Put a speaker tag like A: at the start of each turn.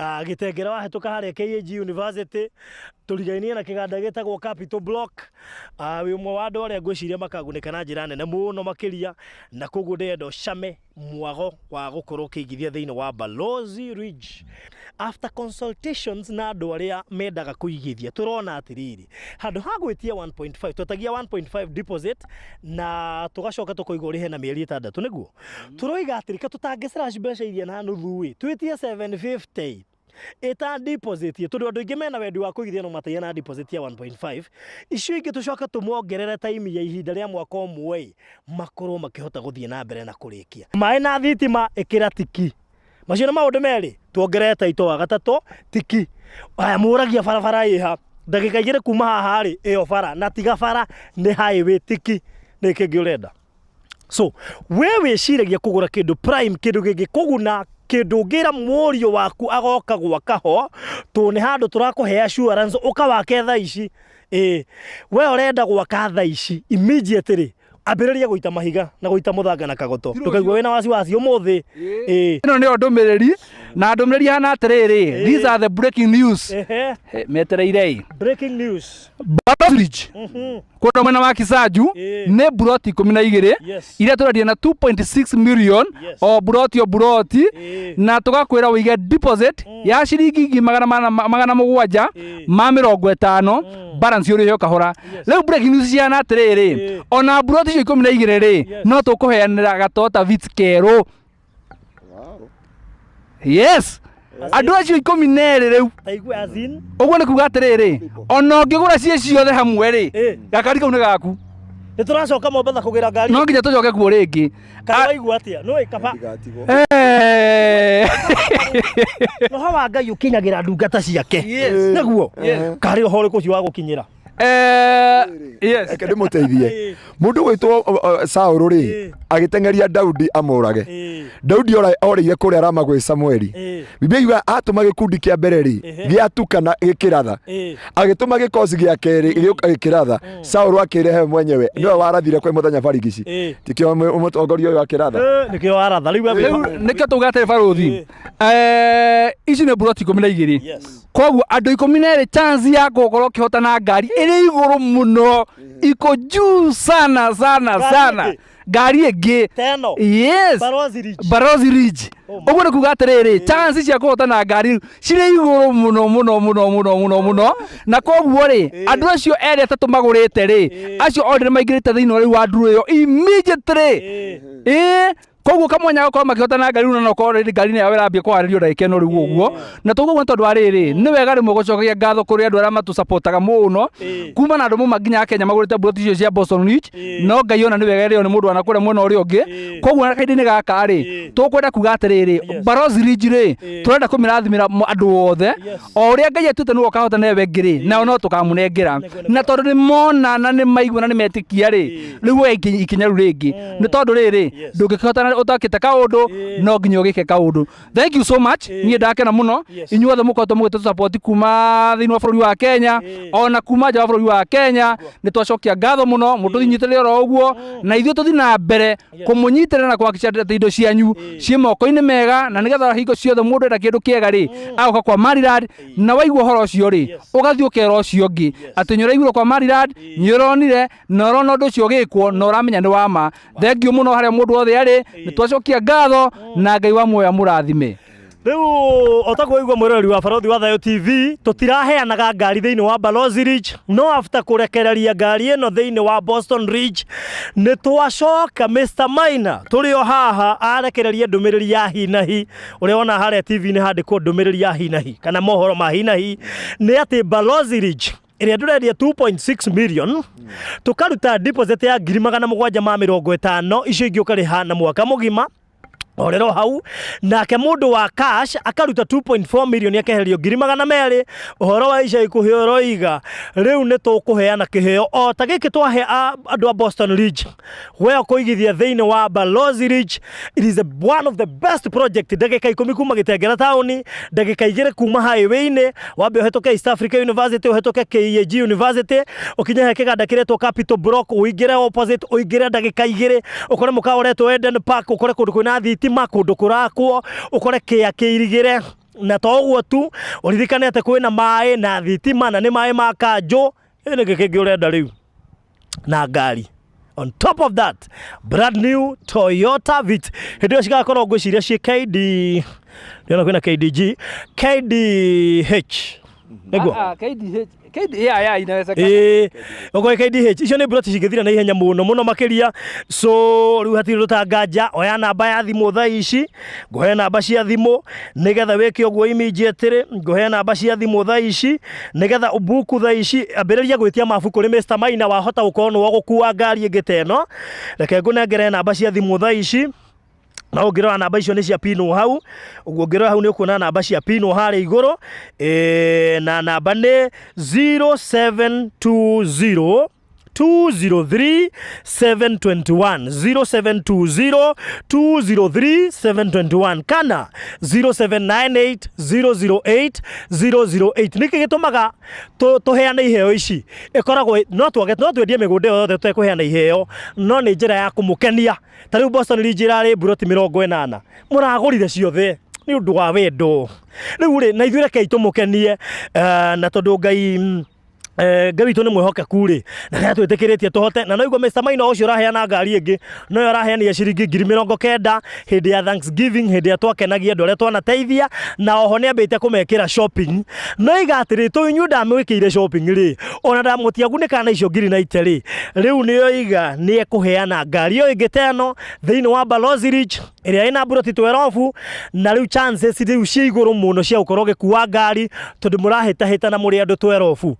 A: Gĩtengera wahĩtũka harĩa KAG University, tũrigainie na kĩganda gĩtagwo Capital Block. Wĩ ũmwe wa andũ arĩa ngwĩciria makagunĩka na njĩra nene mũno makĩria, na koguo ndĩrenda ũcame mwago wa gũkorwo ũkĩigithia thĩinĩ wa Balozi Ridge. After consultations na andũ arĩa mendaga kũigithia, tũrona atĩrĩrĩ, handũ ha gwĩtia 1.5, twetagia 1.5 deposit na tũgacoka tũkoiga ũrĩhe na mĩeri 6, nĩguo? Tũroiga atĩrĩ, ka tũtangĩ slash mbeca iria na nuthu ĩ, twĩtie 750 ĩta deposit, tondũ andũ aingĩ mena wendi wa kũigithia no mataigana na deposit ya 1.5. Icio ingĩ tũcoke tũmongerere time ya ihinda rĩa mwaka ũmwe ĩ, makorwo makĩhota gũthiĩ na mbere na kũrĩkia. Maĩ na thitima ĩkĩra tiki. Macio nĩ maũndũ merĩ, tuongerere taito wa gatatũ tiki. Aya mũragia barabara ĩha, ndagĩka 2 kuma haha rĩ, ĩyo bara, na tiga bara nĩ highway tiki. Nĩ kĩngĩ ũrenda? So we wĩciragia kũgũra kĩndũ prime, kĩndũ gĩngĩkũguna, kĩndũ ũngĩra mũriũ waku agoka gwaka ho, tondũ nĩ handũ tũrakũhe assurance ũkawake thaa ici. Ĩĩ, we ũrenda gwaka thaa ici immediately, ambĩrĩria gũita mahiga na gũita mũthanga na kagoto, ndũkaigua wĩna wasiwasi ũmũthĩ. Ĩĩ.
B: Ĩno nĩyo ndũmĩrĩri, na ndũmĩrĩri hana atĩrĩrĩ, these are the breaking news. Metereire ĩ.
A: Breaking news.
B: Balozi Ridge kũrĩa mwena wa Kisaju nĩ buroti 12 iria tũrendia na 2.6 million o buroti o buroti, na tũgakwĩra ũige deposit ya ciringi 750,000, balance ũrĩhe o kahora. Rĩu breaking news cihana atĩrĩrĩ, ona buroti icio 12 rĩ, no tũkũheanĩra gatota Vitz kerũ. Yes, andũ acio 12 rĩu.
A: Taigua as in.
B: Ũguo nĩ kuga atĩrĩrĩ, ona ũngĩgũra ciĩ ciothe hamwe rĩ, gakari kau nĩ gaku.
A: Nĩ tũracoka Mombatha kũgĩra ngari.
B: No nginya tũcoke kuo rĩngĩ.
A: Kana waigua atĩa? Nĩ kaba. Roho wa Ngai ũkinyagĩra ndungata ciake. Nĩguo. Karĩ roho ũrĩkũ ũcio wa gũkinyĩra?
B: Yes.
C: Reke ndĩmũteithie. Mũndũ gwĩtwo Saũlũ rĩ, agĩteng'eria Daudi amũrage. Daudi orĩire kũrĩa Rama gwĩ Samueli. Biblia yuga atũma gĩkundi kĩa mbere rĩ, gĩatukana gĩkĩratha. Agĩtũma gĩkosi gĩa kerĩ gĩũka gĩkĩratha. Saũlũ akĩrehe mwenyewe, nĩwe warathire kwĩ mũthenya barigici. Tikĩo mũtongoria ũyũ akĩratha.
A: Nĩkĩo waratha rĩu we.
B: Rĩu nĩkĩo tauga atĩrĩ barũthi, ici nĩ buroti 12. Koguo andũ 12 chance ya gũkorwo ũkĩhotana ngari ĩrĩ igũrũ mũno, iko juu sana sana.
A: Ngari
B: sana.
A: ĩngĩ?
B: Ngari ĩngĩ.
A: Teno.
B: Yes.
A: Balozi Ridge.
B: Balozi Ridge. Ũguo nĩ kuga atĩrĩrĩ, chance cia kũhotana ngari cirĩ igũrũ mũno mũno mũno mũno mũno mũno, na koguo rĩ, andũ acio erĩ atatũ magũrĩte rĩ, acio othe nĩ maingĩrĩte thĩinĩ rĩu wa nduru ĩyo immediately. Ĩĩ, koguo kamwanya gakorwo makĩhotana ngari rĩu, na no korwo rĩrĩ ngari yao ĩrambia kũharĩrio ndagĩka ĩno rĩu ũguo. Na tũguo nĩ tondũ wa rĩrĩ, nĩ wega rĩmwe gũcokagia ngatho kũrĩ andũ arĩa matũcapotaga mũno, kuma na andũ mauma nginya Kenya magũrĩte mburoti icio cia Boston Ridge. No Ngai ona nĩ wega ĩrĩo nĩ mũndũ wana kũrĩa mwena ũrĩa ũngĩ. Koguo na kahinda-inĩ gaka rĩ, tũkwenda kuga atĩrĩrĩ, Balozi Ridge rĩ, tũrenda kũmĩrathimĩra andũ othe. O ũrĩa Ngai atuĩte nĩwe ũkahota newe ĩngĩ rĩ, nao no tũkamũnengera, na tondũ nĩ mona na nĩ maigua na nĩ metĩkia rĩ, rĩu oya ikinya rĩu rĩngĩ, nĩ tondũ rĩrĩ, ndũngĩkĩhotana ũtakĩte kaũndũ, no nginya ũgĩke kaũndũ. Thank you so much. Niĩ ndakena mũno. Inyuothe mũkoretwo mũgĩtũ support kuma thĩinĩ wa bũrũri wa Kenya, ona kuma nja wa bũrũri wa Kenya. Nĩ twacokia ngatho mũno, mũtũnyitĩrĩre oro ũguo, na ithuĩ tũthiĩ na mbere kũmũnyitĩrĩra na kũhakikisha atĩ indo cianyu ciĩ moko-inĩ mega, na nĩgetha hingo ciothe mũndũ enda kĩndũ kĩega rĩ, agoka kwa Maryland. Na waigua ũhoro ũcio rĩ, ũgathiĩ ũkera ũcio ũngĩ atĩ nĩ ũraiguire kwa Maryland, nĩ ũronire na ũrona ũndũ ũcio ũgĩkwo na ũramenya nĩ wa ma. Thengiũ mũno harĩa mũndũ wothe arĩ, nĩ twacokia ngatho, na Ngai wa muoyo amũrathime.
A: Rĩu o taguo waigua mwĩroreri wa Barothi wa Thayũ TV, tũtiraheanaga ngari thĩinĩ wa Balozi Ridge, no after kũrekereria ngari ĩno thĩinĩ wa Boston Ridge, nĩ twacoka Mr Maina tũrĩ o haha arekereria ndũmĩrĩri ya hi na hi. Ũrĩa wona harĩa TV-inĩ handĩkwo ndũmĩrĩri ya hi na hi kana mohoro ma hi na hi, nĩ atĩ Balozi Ridge ĩrĩa ndũrendia 2.6 million, tũkaruta deposit ya 750,000, icio ingĩ ũkarĩha na mwaka mũgima orero hau. Nake mũndũ wa cash akaruta 2.4 million, akeherio 200,000. Ũhoro wa ica ikuhĩ ũroiga rĩu nĩ tũkũheana kĩheo o ta gĩkĩ twahe andũ a Boston Ridge. We ũkũigithia thĩinĩ wa Balozi Ridge, it is one of the best project. Ndagĩka 10 kuma Gĩtengera taũni, ndagĩka 2 kuma highway-inĩ, wambe ũhetũke East Africa University, ũhetũke KAG University, ũkinye he kĩganda kĩretwo Capital Block, ũingĩre opposite, ũingĩre ndagĩka 2 ũkore mũkawa ũretwo Eden Park, ũkore kũndũ kwĩna thitima, kũndũ kũrakwo, ũkore kĩa kĩirigĩre. Na to ũguo tu, ũririkane atĩ kwĩna maĩ na thitima, na nĩ maĩ ma kanjũ. Ĩ nĩkĩ kĩngĩ ũrenda rĩu? Na ngari on top of that, brand new Toyota Vitz. Hĩndĩ ĩyo cigakorwo ngwĩciria ciĩ KD, ndĩrona kwĩna KDG, KDH nĩguo.
B: Ah, ah, KDH, KD, yeah, inawezekana.
A: Ĩĩ, okorwo KDH icio nĩ mburoti cingĩthira na ihenya mũno mũno makĩria. So rĩu hatirĩ rũtanganja, oya namba ya thimũ thaa ici, ngũhe namba cia thimũ nĩgetha wĩke ũguo immediately. Ngũhe namba cia thimũ thaa ici nĩgetha ũbuku thaa ici, ambĩrĩria gwĩtia mabu kũrĩ Mr Maina, wahota gũkorwo nĩwe ũgũkua ngari ĩngĩ ta ĩno. Reke ngũnengere namba cia thimũ thaa ici, na ũngĩrora namba icio nĩ cia pinwo hau ũguo. Ũngĩrora hau nĩ ũkuona namba cia pinwo harĩa igũrũ. Na namba nĩ 0720 203 721, 0720 203 721 kana 0798 008 008. Nĩkĩ gĩtũmaga tũheane iheo ici? Ĩkoragwo no twage, no twendie mĩgũnda ĩyo yothe tũtekũheana iheo, no nĩ njĩra ya kũmũkenia. Ta rĩu Boston Ridge ĩrarĩ mburoti 80, mũragũrire ciothe nĩ ũndũ wa wendo. Rĩu rĩ, na ithuĩ rekei tũmũkenie. Na tondũ Ngai Ngai witũ nĩ mwĩhokeku rĩ, na nĩ atwĩtĩkĩrĩtie tũhote. Na noigua Mr Maina ũcio ũraheana ngari ĩngĩ, noyo araheanire ciringi 90,000 hĩndĩ ya Thanksgiving, hĩndĩ ĩrĩa twakenagia andũ arĩa twanateithia, na oho nĩ ambĩte kũmekĩra shopping. No iga atĩrĩ, tũ inyuĩ ndamwĩkĩire shopping rĩ, ona ndamũtiagunĩkaga na icio 90,000 rĩ, rĩu nĩyo iga nĩ ekũheana ngari ĩyo ĩngĩ ta ĩno thĩinĩ wa Balozi Ridge ĩrĩa ĩna mburoti 12. Na rĩu chances rĩu ciĩ igũrũ mũno cia gũkorwo ũgĩkua ngari, tondũ mũrahĩtahĩtana mũrĩ andũ 12.